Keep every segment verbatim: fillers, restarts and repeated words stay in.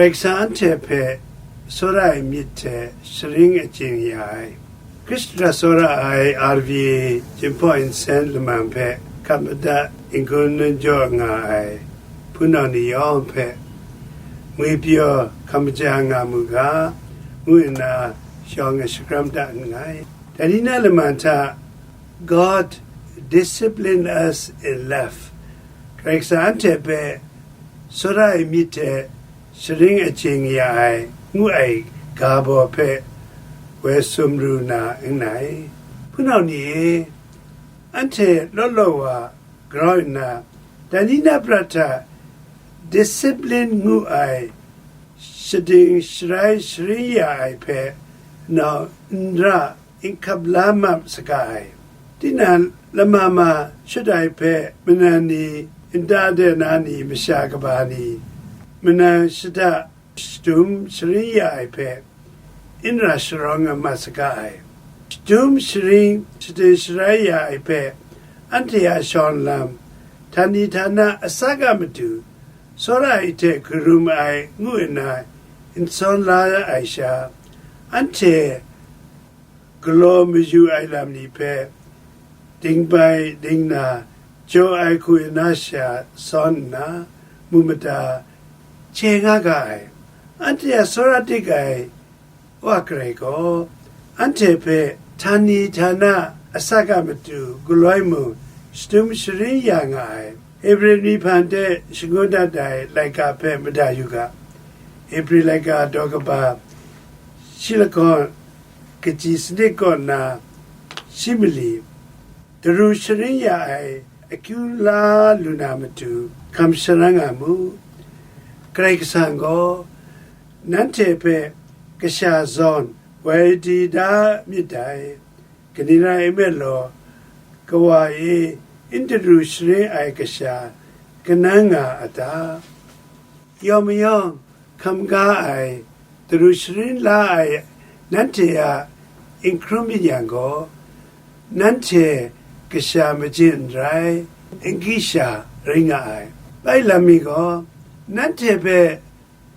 Karai Kasang anhte hpe tsawra ai myit hte sharin aching ya ai. Hkristu hta tsawra ai R V A Jinghpaw Nsen lamang hpe hkap madat n-gun n-jaw nga ai hpunau ni yawng hpe ngwipyaw hkam maja nga mu ga, ngu nna shawng ai shakram da nngai. Dai ni na lamang hta, God discipline us in love. Karai Kasang anhte hpe tsawra ai myit hte sharin aching ya ai, ngu ai ga baw hpe woi sumru na nngai. Hpunau ni e, anhte law law wa grau nna, dai ni na prat hta discipline ngu ai shading sharai sharin ya ai hpe nau n ra n hkap la map saga ai. Tinang lama ma shut ai hpe manan ni, nta de na ni, masha kaba ni, manan shada shadum sharin ya ai hpe n ra sharawng nga mat saga ai. Shadum sharin shading sharai ya ai hpe anhte a shawng lam, htani htana asak a matu, tsawra ai hte karum ai ngu nna n sawn la ai sha, anhte galaw mayu ai lam ni hpe dingbai dingna jaw ai hku na sha sawn nna, mu mada chye nga ga ai. Anhte a tsawra dik ai Wa Karai gaw anhte hpe htani htana asak a matu galoi mung shadum sharin ya nga ai. Hebri myi hpan hte shangun dat ai laika hpe mada yu ga. Hebri laika daw kaba shi lahkawng kaji sanit kaw nna shi mali, daru sharin ya ai akyu la lu na matu hkam sharang nga mu. Karai Kasang gaw nanhte hpe kasha zawn woi di da myit dai. Kaning rai nme law, kawa e n daru sharin ai kasha kanang nga a ta? Yawng mayawng hkam ga ai, daru sharin la ai nanhte a n hkrum myit yang gaw, nanhte kasha majin n rai, n gyi sha rai nga ai. Bai lam mi gaw, nanhte hpe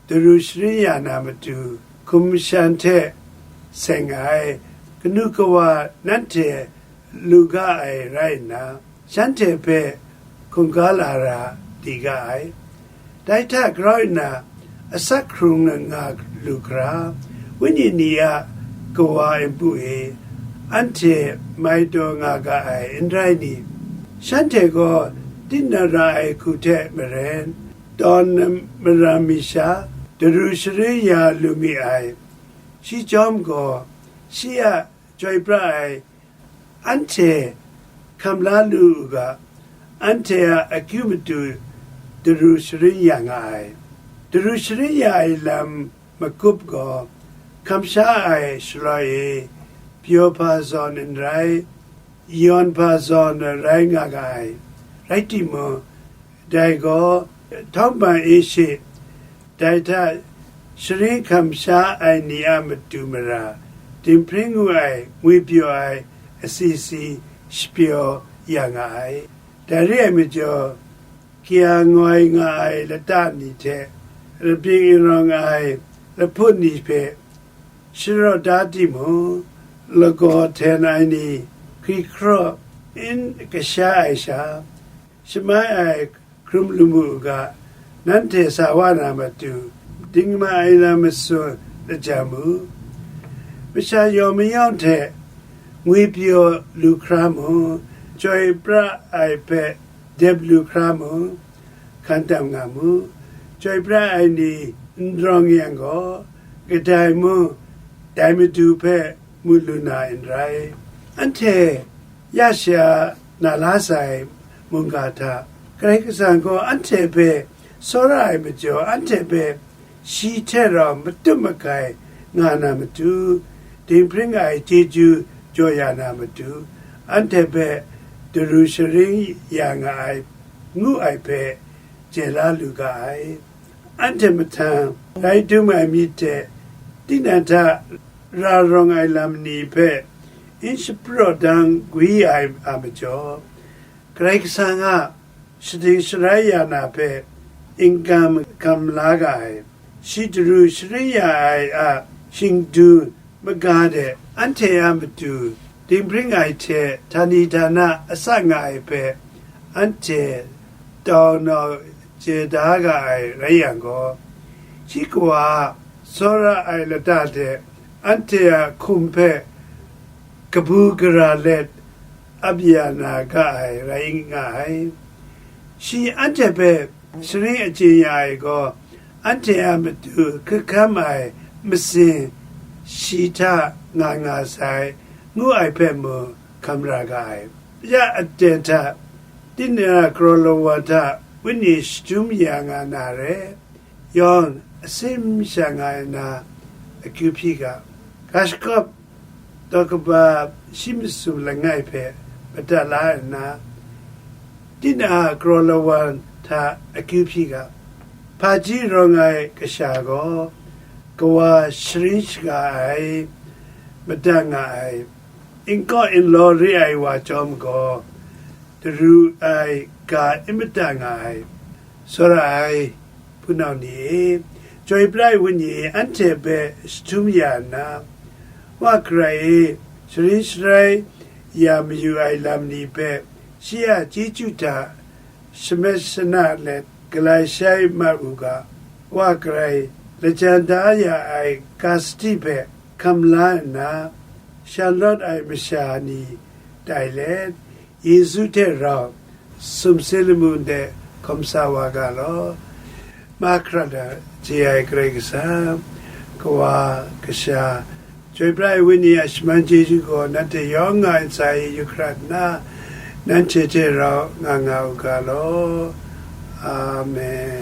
daru sharin ya na matu hkum shan hte seng ai kanu kawa nanhte lu ga ai rai nna, shanhte hpe hkungga lara di ga ai. Dai hta grau nna, asak hkrung nga lu hkra, wenyi ni a kawa npu e anhte mai taw nga ga ai n rai ni? Shanhte gaw tinang ra ai hku hte maren, tawn na maram mi sha, daru sharin ya lu mi ai. Shi chyawm gaw, shi a chyoi pra ai anhte hkam la lu u ga, anhte a akyu matu daru sharin ya nga ai. Daru sharin ya ai lam makup gaw, hkam sha ai shaloi e, pyaw hpa zawn n rai, yawn hpa zawn rai nga ga ai. Rai timung, dai gaw htawng ban e she, dai hta sharin hkam sha ai ni a matu mara, dinghpring ngu ai ngwipyaw ai asi si shapyaw ya nga ai. Dai re ai majaw, kaya ngoi nga ai lata ni hte, rabyin rawng ai lahput ni hpe sharawt da timung, lagaw hten ai ni hkri hkraw n kasha ai sha, shamai ai hkrum lu mu u ga, nanhte sa wa na matu, dingma ai lam matsun lajang mu. Masha yawng mayawng hte ngwipyaw lu hkra mung, chyoi pra ai hpe dep lu hkra mung, hkan tam nga mu. Chyoi pra ai ni n rawng yang gaw, kadai mung dai matu hpe mu lu na n rai. Anhte ya sha na la sai mungga hta, Karai Kasang gaw anhte hpe tsawra ai majaw, anhte hpe shi hte rau matut makai nga na matu, dinghpring ai chyeju jaw ya na matu, anhte hpe daru sharin ya nga ai, ngu ai hpe, chye la lu ga ai. Anhte mahtang rai dum ai myit hte, tinang hta ra rawng ai lam ni hpe n shapraw dang gwi ai a majaw, Karai Kasang a shading sharai ya na hpe n-gam hkam la ga ai. Shi daru sharin ya ai a shingdu maga de anhte a matu dinghpring ai hte htani htana asa nga ai hpe anhte tau nau chye da ga ai rai yang gaw, shi kawa a tsawra ai lata hte anhte a hkum hpe kabu gara let ap ya na ga ai rai nga ai. Shi anhte hpe sharin achyin ya ai gaw, anhte a matu hkrit hkam ai masin shi hta nga nga sai, ngu ai hpe mung hkam ra ga ai. Ya aten hta, tinang a kraw lawan hta wenyi shadum ya nga na re, yawng asim sha nga ai na akyu hpyi ga. Ga shakawp daw kaba shi masum langai hpe madat la nna, tinang a kraw lawan hta akyu hpyi ga. Hpaji rawng ai kasha gaw kawa sharin shaga ai, madat nga ai, n-gaw n-law re ai wa chyawm gaw, daru ai ga n madat nga ai. Tsawra ai, hpunau ni e, Chyoi pra ai Wenyi anhte hpe shahtum ya nna, Wa Karai e, sharin sharai ya mayu ai lam ni hpe shi a chyeju hta shamet shana let galai shai mat u ga. Wa Karai lajan da ya ai ga sadi hpe hkam la nna, shan lawt ai masha ni tai let, Yesu hte rau sumsing lamu de hkawm sa wa ga law. Mahkra da je ai Karai Kasang, Kawa, Kasha, Chyoi pra ai Wenyi a shaman chyeju gaw nanhte yawng nga ai ntsa e yu hkrat nna, nanhte hte rau nga nga u ga law. Amen.